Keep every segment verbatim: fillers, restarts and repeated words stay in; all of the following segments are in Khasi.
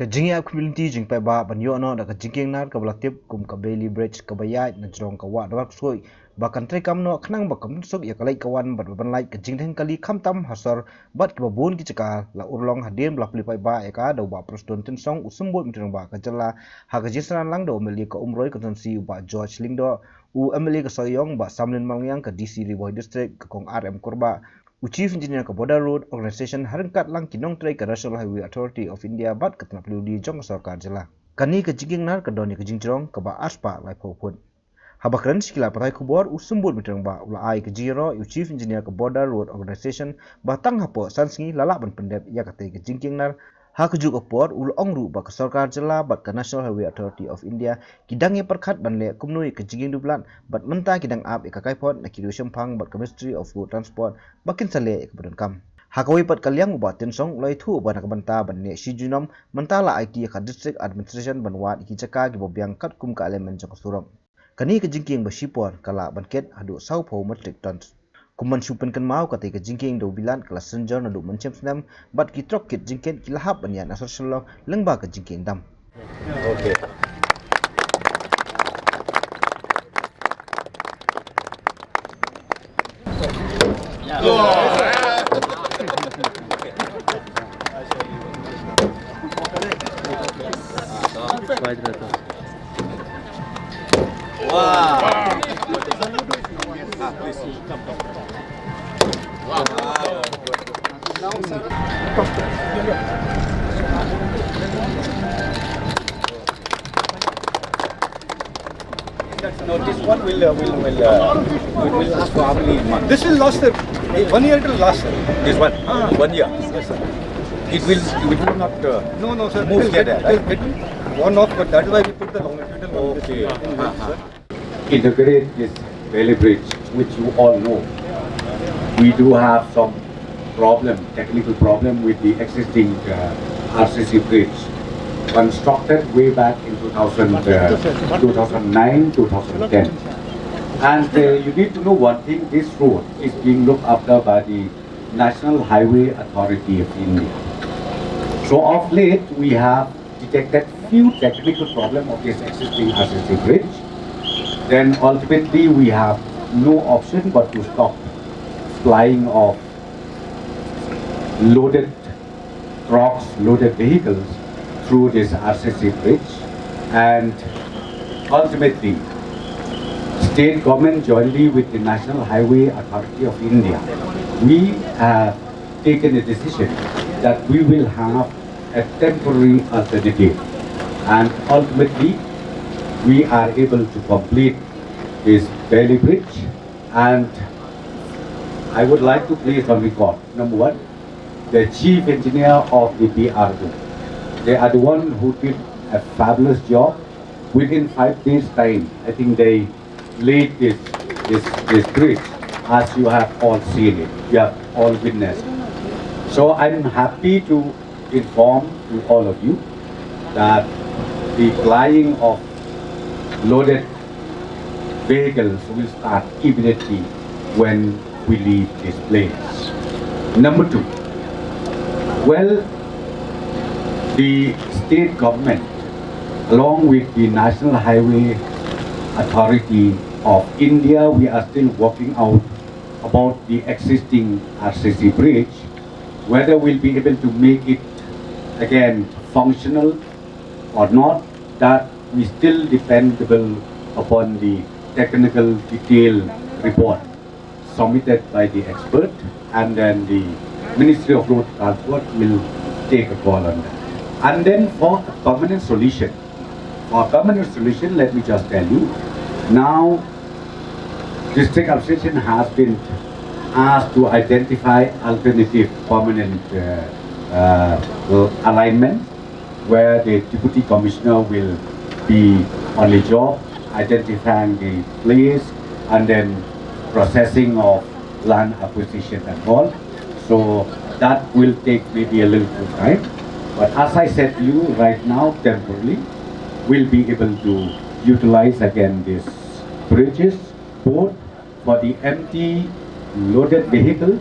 Ka jingïaid khmih lynti jingpaidbah ban ïoh noh da ka jingkieng nar kaba la tip kum ka Bailey Bridge kaba ïaid na jrong ka wah Dwar Ksuid ba kan treikam noh khnang ba kan pynsuk ïa ka leit ka wan bad ban lait ka jingdheng kali khamtam ha sor bad kiba bun ki jaka la urlong hadien ba la plie paidbah ïa ka da u Bah Prestone Tynsong u Symbud Myntri Rangbah ka jylla ha ka jingsynran lang da u M L A ka Umroi Constituency u Bah George Lyngdoh, u M L A ka Sohiong Bah Samlin Malngiang, ka D C Ri Bhoi District ka Kong R M Kurbah, u Chief Engineer ka Border Road Organisation ha ryngkat lang ki nongtrei ka National Highway Authority of India bad ka tnat phyllauli jong ka sorkar jylla. Kane ka jingkieng nar ka don ïa ka jingjrong kaba arspah laiphew phut. Haba kren sha ki lad pathai khubor u Symbud Myntri Rangbah u la ai ka jingïaroh ïa u Chief Engineer ka Border Road Organisation ba tang hapoh san sngi la lah ban pyndep ïa katei ka jingkieng nar. Ha kajuh ka por u la ong ruh ba ka sorkar jylla bad ka National Highway Authority of India ki dang ïa pyrkhat ban leh kumno ïa ka jingkieng duh blad bad mynta ki dang ap ïa ka kaiphod na ki riew shemphang bad ka Ministry of Road Transport ba kin sa leh ïa kaba donkam. Ha kawei pat ka liang u Bah Tynsong u la ïathuh ba na ka bynta ban leh shi junom mynta la aiti ïa ka District Administration ban wad ïa ki jaka kiba biang katkum ka alignment jong ka surok. Kane ka jingkieng ba shipor ka lah ban kit haduh sawphew metric tons. Kum ban shu pynkynmaw katei ka jingkieng dewbilat ka la synjor naduh mynshem snem bad ki trok kit jingkit ki la hap ban ïaid na sor Shillong lyngba ka jingkieng dam. Okay. No, this one will, uh, will, will, uh, will, will last for how many months? This will last, sir. Eh, one year it will last, sir. This one? Ah. One year? Yes, sir. It will, it will not, uh, no, no, sir. Move it will here, get, there, it will right? Get worn off, but that is why we put the longitudinal one. Okay. This, uh, in this, uh-huh, sir. Inaugurate this Bailey Bridge, which you all know. We do have some problem, technical problem with the existing, uh, R C C bridge, constructed way back in two thousand, uh, two thousand nine, two thousand ten. And, uh, you need to know one thing, this road is being looked after by the National Highway Authority of India. So of late, we have detected few technical problem of this existing R C C bridge. Then ultimately, we have no option but to stop plying of loaded trucks, loaded vehicles through this R C C bridge. And ultimately, state government jointly with the National Highway Authority of India, we have taken a decision that we will have a temporary alternative. And ultimately, we are able to complete this Bailey Bridge. And I would like to place on record, number one, the chief engineer of the B R O. They are the one who did a fabulous job. Within five days' time, I think they laid this, this, this bridge, as you have all seen it, you have all witnessed. So I'm happy to inform to all of you that the plying of loaded vehicles will start immediately when we leave this place. Number two, well, the state government, along with the National Highway Authority of India, we are still working out about the existing R C C bridge, whether we'll be able to make it again functional or not, that we still dependable upon the technical detail report submitted by the expert, and then the Ministry of Road Transport will take a call on that. And then for a permanent solution, for a permanent solution, let me just tell you, now District Administration has been asked to identify alternative permanent, uh, uh, alignment where the Deputy Commissioner will be on the job, identifying the place and then processing of land acquisition and all. So that will take maybe a little bit time. But as I said to you, right now, temporarily, we'll be able to utilize again these bridges, both for the empty loaded vehicles,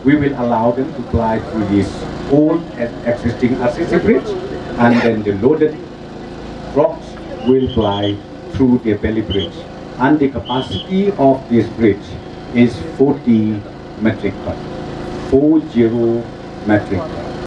we will allow them to ply through this old and existing R C C bridge. and then the loaded rocks will fly through the Bailey Bridge. And the capacity of this bridge is forty metric ton, four zero metric ton.